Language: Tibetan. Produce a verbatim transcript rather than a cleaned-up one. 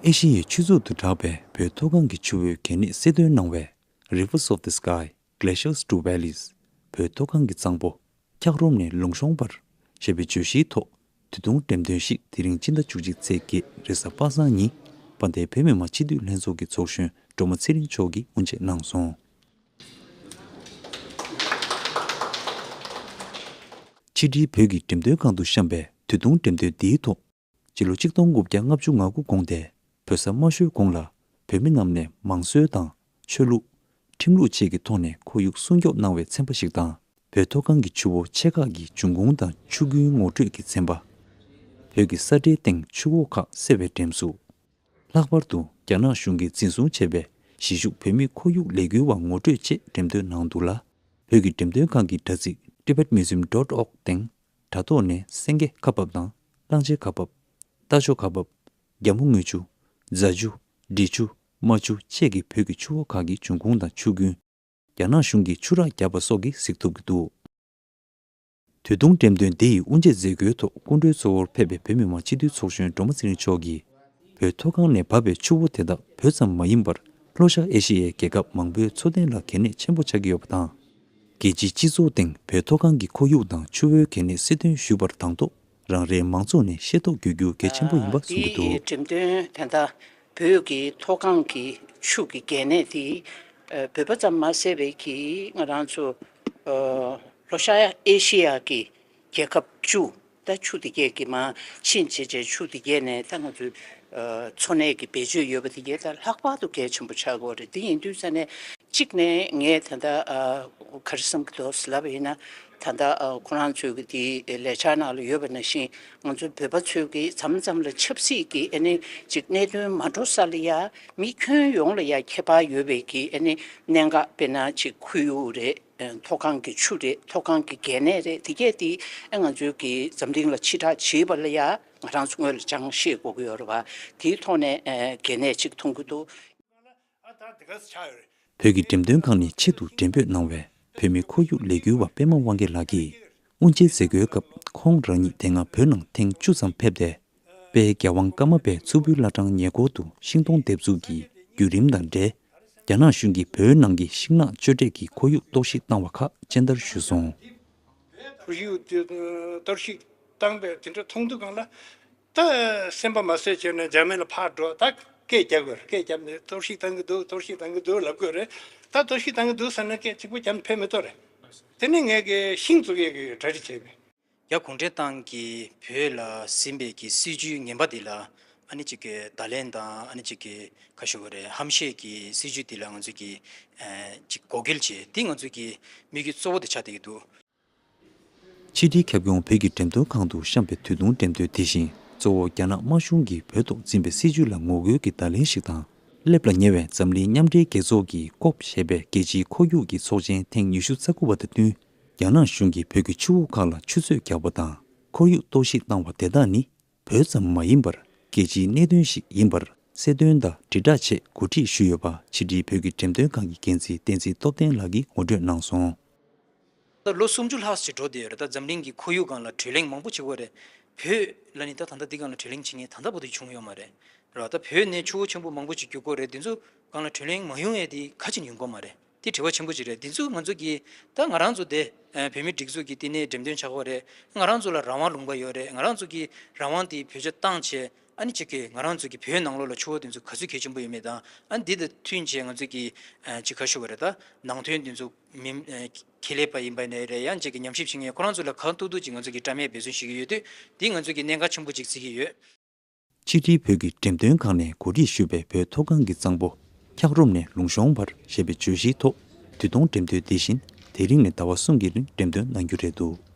ཨེ་ཤི་ཡའི་ཆུ་མཛོད་དུ་གྲགས་པའི་བོད་མཐོ་སྒང་གི་ཆུ་བོའི་གལ་གནད་གསལ་སྟོན་གནང་བའི་Rivers of the Sky, Glaciers to Valleys། བོད་མཐོ་སྒང་གི་གཙང་པོ། འཁྱགས་རོམ་ནས་ལུང་གཤོང་བར་ཞེས་པའི་བརྗོད་གཞིའི་ཐོག་དུས་ཐུང་འགྲེམས་སྟོན་ཞིག་དེ་རིང་སྤྱི་ཟླ་བཅུ་གཅིག་ཚེས་བརྒྱད་རེས་གཟའ་པ་སངས་ཉིན་དཔལ་ལྡན་བོད་མི་མང་སྤྱི་འཐུས་ལྷན་ཚོགས་ཀྱི་ཚོགས་གཞོན་སྒྲོལ་མ་ཚེ་རིང་མཆོག་གིས་དབུ་འབྱེད་གནང་སོང་། ཕྱི་དྲིལ་བོད་ཀྱི་འགྲེམས་སྟོན་ཁང་དུ་བཤམས་པའི་དུས་ཐུང་འགྲེམས་སྟོན་འདིའི་ཐོག་སྤྱི་ལོ་ཆིག་སྟོང་དགུ་བརྒྱ་ལྔ་བཅུ་ང་དགུ་གོང་དེ་བོད་ས་དམའ་ཤོས་གོང་ལ་བོད་མི་རྣམས་ནས་མང་གསོལ་དང་ཆོས་ལུགས། ཁྲིམས་ལུགས་བཅས་ཀྱི་ཐོག་ནས་ཁོར་ཡུག་སྲུང་སྐྱོབ་གནང་བའི་ཚན་པ་ཞིག་དང་། བོད་མཐོ་སྒང་གི་ཆུ་བོ་ཆེ་ཁག་གི་འབྱུང་ཁུངས་དང་ཆུ་རྒྱུན་ངོ་སྤྲོད་ཀྱི་ཚན་པ། བོད་ཀྱི་ས་འབྲེལ་སྟེང་ཆུ་འོག་ཁག་སེལ་བའི་འགྲེམས་གཟུགས། ལྷག་པར་དུ་རྒྱ་ནག་གཞུང་གིས་འཛིན་བཟུང་བྱས་པའི་གཞིས་བཞུགས་བོད་མི་ཁོར་ཡུག་ལས་འགུལ་བ་ངོ་སྤྲོད་ཆེད་འགྲེམས་སྟོན་གནང་འདུག་ལ། བོད་ཀྱི་འགྲེམས་སྟོན་ཁང་གི་དྲ་ཚིགས་tibetmuseum dot org སྟེང་དྲ་ཐོག་ནས་སེང་གེ་ཁ་འབབ་དང་གླང་ཆེན་ཁ་འབབ། རྟ་མཆོག་ཁ་འབབ། རྒྱ་མོ་དངུལ་ཆུ། རྫ་ཆུ། འབྲི་ཆུ། རྨ་ཆུ་བཅས་ཀྱི་བོད་ཀྱི་ཆུ་བོ་ཁག་གི་འབྱུང་ཁུངས་དང་ཆུ་རྒྱུན། རྒྱ་ནག་གཞུང་གིས་ཆུ་རགས་བརྒྱབ་པ་སོགས་ཀྱིས་གཟིགས་ཐུབ་ཀྱི་འདུག་དུས་ཐུང་འགྲེམས་སྟོན་འདི་ཡི་དབུ་འབྱེད་མཛད་སྒོའི་ཐོག་སྐུ་མགྲོན་གཙོ་བོར་ཕེབས་པའི་བོད་མི་མང་སྤྱི་འཐུས་ཚོགས་གཞོན་སྒྲོལ་མ་ཚེ་རིང་མཆོག་གིས། བོད་མཐོ་སྒང་ནས་འབབ་པའི་ཆུ་བོ་དེ་དག་བོད་ཙམ་མ་ཡིན་པར་ལྷོ་ཤར་ཨེ་ཤི་ཡའི་རྒྱལ་ཁབ་མང་པོའི་འཚོ་རྟེན་ལ་གལ་གནད་ཆེན་པོ་ཆགས་ཀྱི་ཡོད་པ་དང་། རྒྱལ་སྤྱིའི་སྤྱི་ཚོགས་སྟེང་བོད་མཐོ་སྒང་གི་ཁོར་ཡུག་དང་ཆུ་བོའི་གལ་གནད་གསལ་སྟོན་ཞུས་པར་དང་ཐོག་རང་རེའི་མང་ཚོགས་ནས་ཤེས་རྟོགས་དགོས་རྒྱུ་གལ་ཆེན་པོ་ཡིན་པ་གསུངས་ཀྱི་འདུག་དེའི་འགྲེམས་སྟོན་དེ་འདྲ་བོད་ཀྱི་མཐོ་སྒང་གི་ཆུ་གི་གལ་གནད་དེ་བོད་པ་ཙམ་མ་ཟད་པའི་གི་ང་རང་ཚོ་ལྷོ་ཤར་ཨེ་ཤི་ཡ་གི་རྒྱལ་ཁབ་བཅུ། ད་ཆུ་དེ་གས་ཀྱི་མ་ཕྱིན་བྱས་བྱས་ཆུ་དེ་གས་ནས་ད་ང་ཚོའི་འཚོ་གནས་ཀྱི་བེད་སྤྱོད་ཡོད་པ་དེ་གས་ད་ལྷག་པར་དུ་གལ་ཆེན་པོ་ཆགས་ཀྱི་ཡོད་རེད། དེ་ཡིན་དུས་ཙ་ནས་གཅིག་ནས་ངས་ད་ལྟ་ག་རེ་བསམ་གྱི་འདུག་ལབ་པ་ཡིན་ན། ད་ལྟ་ཁོ་རང་ཚོའི་གི་དེའི་ལས་འཆར་ནང་ལ་ཡོད་པ་ནང་བཞིན་ང་ཚོ་བོད་པ་ཚོའི་གི་མཚམས་མཚམས་ལ་ཆབ་སྲིད་ཀྱི་ཨ་ནི་ཅིག་གནད་དོན་མ་འགྲོ་ས་ལ་ཡ་མི་ཁྱོན་ཡོངས་ལ་ཡ་ཁྱད་པར་ཡོད་པའི་གི་ཨ་ནི་གནད་འགག་དཔེར་ན་ཅིག་ཁོར་ཡུག་རེད། མཐོ་སྒང་གི་ཆུ་རེད། མཐོ་སྒང་གི་གལ་གནད་རེད། དེ་གས་དེ་ཨ་ང་ཚོའི་གི་འཛམ་གླིང་ལ་ཕྱི་བསྒྲགས་བྱེད་པ་ལ་ཡ་ང་རང་ཚོ་སྔོན་ལ་ཅང་ཤེས་དགོས་ཀྱི་ཡོད་རེད་བ། དེའི་ཐོག་ནས་ཨ་གལ་གནད་ཅིག་མཐོང་གི་འདུག་བོད་ཀྱི་འགྲེམས་སྟོན་ཁང་ནས་ཆེད་དུ་མགྲོན་འབོད་གནང་བའི་བོད་མི་ཁོར་ཡུག་ལས་འགུལ་བ་པད་མ་དབང་རྒྱལ་ལགས་ཀྱིས་དབུ་འབྱེད་མཛད་སྒོའི་སྐབས་ཁོང་རང་ཉིད་དེ་སྔ་བོད་ནང་ཐེངས་བཅུ་ཙམ་ཕེབས་ཏེ། དཔལ་རྒྱལ་དབང་ཀརྨ་པའི་མཚུར་ཕུའི་བླ་བྲང་ཉེ་འཁོར་དུ་ཤིང་སྡོང་འདེབས་འཛུགས་ཀྱི་བརྒྱུད་རིམ་དང་འབྲེལ། རྒྱ་ནག་གཞུང་གིས་བོད་ནང་གི་ཤིང་ནགས་གཅོད་འབྲེག་གི་ཁོར་ཡུག་གཏོར་བཤིག་བཏང་བ་ཁག་སྤྱན་བསྟར་ཞུས་སོང་། ཁོར་ཡུག་གཏོར་བཤིག་བཏང་པའི་དེ་འདྲ་མཐོང་དུས་སྒང་ལ། ད་སེམས་པ་མ་བཟོད་བྱས་ནས་འཇར་མན་ལ་ཕར་འགྲོ། ད་སྐད་རྒྱག་དགོས་རེད། སྐད་རྒྱབ་ནས་གཏོར་བཤིག་བཏང་གི་འདུག་གཏོར་བཤིག་བཏང་གི་འདུག་ལབ་དགོས་རེད། ད་གཏོར་བཤིག་བཏང་གི་འདུག་ཟེར་ནས་སྐད་གཅིག་པོ་རྒྱབ་ནས་ཕེབས་མི་ཐུབ་རེད། དེ་ནས་ངས་ཀྱི་ཤིང་བཙུགས་ཡས་ཀྱི་གྲ་སྒྲིག་བྱས་པས། རྒྱ་གུང་ཁྲན་ཏང་གིས་བོད་ལ་ཟིན་པའི་གི་སྲིད་ཇུས་ངན་པ་འདི་ལ་ཨ་ནི་ཅིག་གི་བརྡ་ལན་དང་ཨ་ནི་ཅིག་གི་ཁ་ཤོ་བ་རེད། ཧམ་བཤད་ཀྱི་སྲིད་ཇུས་འདི་ལ་ང་ཚོས་ཀྱི་ཨ་ཅིག་འགོག་རྒོལ་བྱས། འདི་ང་ཚོས་ཀྱི་དམིགས་ཡུལ་གཙོ་བོ་དེ་ཆགས་བསྡད་ཀྱི་འདུག་ཕྱི་དྲིལ་ཁྱབ་ཁོངས་བོད་ཀྱི་འགྲེམས་སྟོན་ཁང་དུ་བཤམས་པའི་དུས་ཐུང་འགྲེམས་སྟོན་དེ་བཞིན་གཙོ་བོ་རྒྱ་ནག་དམར་གཞུང་གིས་བོད་ཐོག་འཛིན་པའི་སྲིད་ཇུས་ལ་ངོ་རྒོལ་གྱི་བརྡ་ལན་ཞིག་དང་། སླེབས་ལ་ཉེ་བའི་འཛམ་གླིང་མཉམ་འབྲེལ་རྒྱལ་ཚོགས་ཀྱི་ཀོབ་ཞེས་པའི་རྒྱལ་སྤྱིའི་ཁོར་ཡུག་གི་ཚོགས་ཆེན་ཐེངས་ཉི་ཤུ་རྩ་དགུ་པ་དང་བསྟུན། རྒྱ་ནག་གཞུང་གིས་བོད་ཀྱི་ཆུ་བོ་ཁག་ལ་ཆུ་མཛོད་རྒྱག་པ་དང་ཁོར་ཡུག་གཏོར་བཤིག་བཏང་བ་དེ་དག་ནི། བོད་ཙམ་མ་ཡིན་པར་རྒྱལ་སྤྱིའི་གནད་དོན་ཞིག་ཡིན་པར་གསལ་སྟོན་དང་དྲིལ་བསྒྲགས་ཆེད་གོ་སྒྲིག་ཞུས་ཡོད་པ་ཕྱི་དྲིལ་བོད་ཀྱི་འགྲེམས་སྟོན་ཁང་གི་འགན་འཛིན་བསྟན་འཛིན་སྟོབས་ལྡན་ལགས་ཀྱིས་ངོ་སྤྲོད་གནང་སོང་། ད་ལོ་སུམ་ཅུ་ལྷག་ཅིག་འགྲོ་བསྡད་ཡོད་རེད། ད་འཛམ་གླིང་གི་ཁོར་ཡུག་སྒང་ལ་བགྲོ་གླེང་མང་པོ་བྱེད་ཀྱི་ཡོད་རེད། བོད་ལ་ནི་ད་ད་ལྟ་འདི་སྒང་ལ་བགྲོ་གླེང་བྱེད་མཁན་ད་ལྟ་བར་དུ་བྱུང་ཡོད་མ་རེད། རེད་བ། ད་བོད་ནས་ཆུ་བོ་ཆེན་པོ་མང་པོ་ཅིག་རྒྱུག་གི་ཡོད་རེད། འདི་ཚོ་སྒང་ལ་བགྲོ་གླེང་མ་ཡོང་ཡས་དེ་ག་ཅིག་ཡོང་གི་མ་རེད། དེ་དྲི་བ་ཆེན་པོ་ཅིག་རེད། འདི་ཚོ་ང་ཚོ་གི་ད་ང་རང་ཚོ་དེ་ཨ་བོད་མིའི་སྒྲིག་འཛུགས་ཀྱི་བསྟི་གནས་འགྲེམས་སྟོན་བྱ་དགོས་རེད། ང་རང་ཚོ་ལ་རང་དབང་ལུང་པ་ཡོད་རེད། ང་རང་ཚོ་གི་རང་དབང་དེ་བེད་སྤྱོད་བཏང་བྱས་ཨ་ནི་ཅིག་གི་ང་རང་ཚོ་གི་བོད་ནང་ལོགས་ལ་ཆུ་བོ་དེ་ཚོ་ག་ཚོད་གལ་ཆེན་པོ་ཡོད་མེད་དང་། ཨ་ནི་འདི་དང་མཐུན་བྱས་ང་ཚོ་གི་ཨ་ཅིག་ག་ཞུ་དགོས་རེད། ད་ནང་དོན་དེ་ཚོ་མི་ཨ་ཁེ་ལས་པ་ཡིན་པ་ནས་རེད། ཡང་ཅིག་གི་ཉམས་ཞིབ་བྱེད་མཁན་ཁོ་རང་ཚོ་ལ་གང་ཐུབ་ཐུབ་ཅིག་ང་ཚོ་གི་བཀྲམ་ཡས་འབད་བརྩོན་ཞུ་གི་ཡོད་དུས། འདི་ང་ཚོ་གི་གནད་འགག་ཆེན་པོ་ཅིག་བརྩི་གི་ཡོད། ཕྱི་དྲིལ་བོད་ཀྱི་འགྲེམས་སྟོན་ཁང་ནས་གོ་སྒྲིག་ཞུས་པའི་བོད་མཐོ་སྒང་གི་གཙང་པོ། འཁྱགས་རོམ་ནས་ལུང་གཤོང་བར་ཞེས་པའི་བརྗོད་གཞིའི་ཐོག་དུས་ཐུང་འགྲེམས་སྟོན་འདི་བཞིན་དེ་རིང་ནས་ཟླ་བ་གསུམ་གྱི་རིང་འགྲེམས་སྟོན་གནང་རྒྱུ་རེད་འདུག